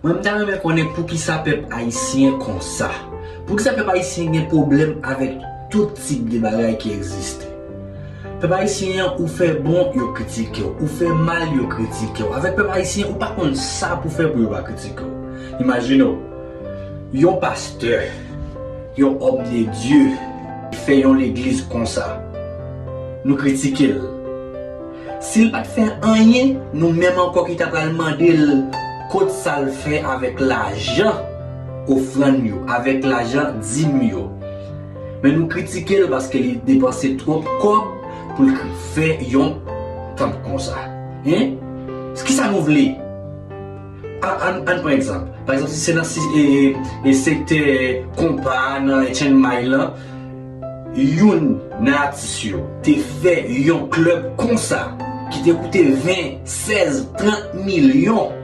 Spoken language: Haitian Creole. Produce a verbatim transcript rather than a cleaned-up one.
Mwen, m ta renmen konnen poukisa pèp ayisyen konsa. Poukisa pèp ayisyen gen pwoblèm avèk tout tip de bagay ki egziste. Pèp ayisyen an, ou fè bon, yo kritike w. Ou fè mal, yo kritike w. Avèk pèp ayisyen, ou pa konn sa pou fè pou yo pa kritike w. Imajine w, yon pastè, yon homme de Dieu, fè yon legliz konsa. Nou kritike l. Si l pa t fè anyen, nou menm ankò ki ta pral mande l kot sa l fè avèk lajan ofrann yo, avèk lajan dim yo. Men nou kritike l paske li depanse twòp kòb pou l fè yon tanp konsa. Hein? Kisa nou vle? An, an, an pran egzanp. Pa egzanp, si se nan si, e, e, e sektè konpa a, nan Etienne May lan, youn nan atis yo te fè yon klèb konsa ki te koute ven, sèz, trant milyon.